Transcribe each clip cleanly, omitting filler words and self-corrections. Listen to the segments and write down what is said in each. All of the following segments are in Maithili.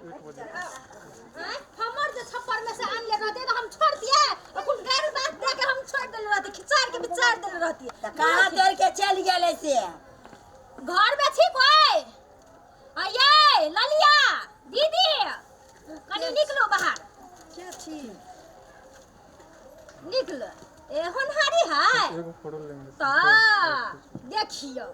आँय, हमर जे छप्पर में से आनले रहते तऽ हम छोड़ दिए। अखन गारि बात दे के हम छोड़ देले रहती, खिचार के बिचार देले रहती। तऽ कहाँ तोड़ के चलि गेलै से? घर में छी कोई? आये ललिया दीदी, कनी निकलो बाहर। के छी? निकलो। ए होनहारी है एगो फोटो लेंगे। तऽ देखियौ।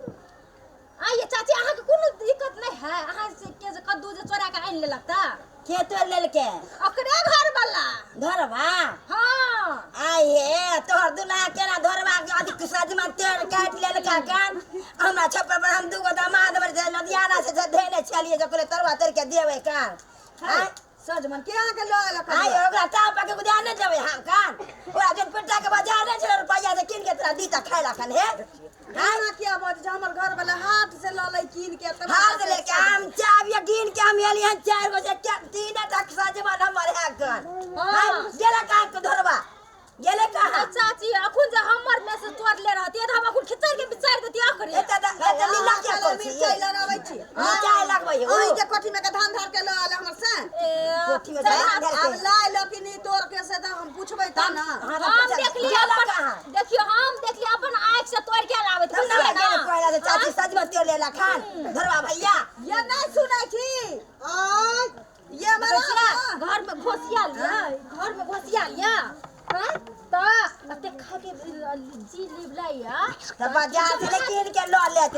आइए चाची, अहाँके कोनो दिक्कत नहीं है? अहाँ से के जे कद्दू जे चोरा के आनि लेलक तऽ? के तोड़ लेलकै? ओकरे घर वाला। धोरबा? हाँ। आइ हे तोहर दुल्हा केना धोरबा के अथी सजमन तेल काटि लेलका कान हमरा छप्पर पर। हम दूगो दामाद हमर जे लुधियाना से जे धेने छलियै, जे कहलियै तरुआ तोड़ि के देबै कान। आँय? सजमन के अहाँके लऽ आयल? आइ ओकरा टाप के गुदा नहि देबै हम कान। ओकरा जन पिट्टा के बाजार नहि छलै, रुपैआ से कीन के तोरा दी तऽ खाय लखन हे। एना किया बजै छै? हमर घर वाला हाट से लऽ लै कीन के तऽ हाथ लेके हम चाबिया गिन के हम एलियै हन, चारि गो से तीने टा सजमन हमर है गन। हाँ। गेलै कहाँ के धोरबा? गेलै कहाँ? चाची, अखुन जे हमर में से तोड़ले रहती तऽ हम अखुन खिचड़ के बिचार देती ओकरे। एते तऽ एते लीला किया करै छी? मिरचाइ लगाबै छी। मिरचाइ लगबै हो? अहीं के कोठी में के धान धार के लऽ आयल हमर से। ए, कोठी में धान धार आब के? लाय लऽ कि नहि तोड़ के से तऽ हम पुछबै तऽ ने। हाँ, तऽ हम पूछल- देखली गेलै अपन कहाँ? देखियो, हम देखली अपन आँखि से तोड़ के लाबैत। तब ने बुझलियै गेलै ना? कोयला से चाची सजमन तोड़ लेला खान धोरबा भैया। ये नहि सुनै छी? आय ये देखै हमरा छियै, घर में घोसिया लिया, घर में घोसिया लिया। हाँ? तऽ एते खा के जी लिबलाइया। तऽ बाजार से कीन के लऽ लेत।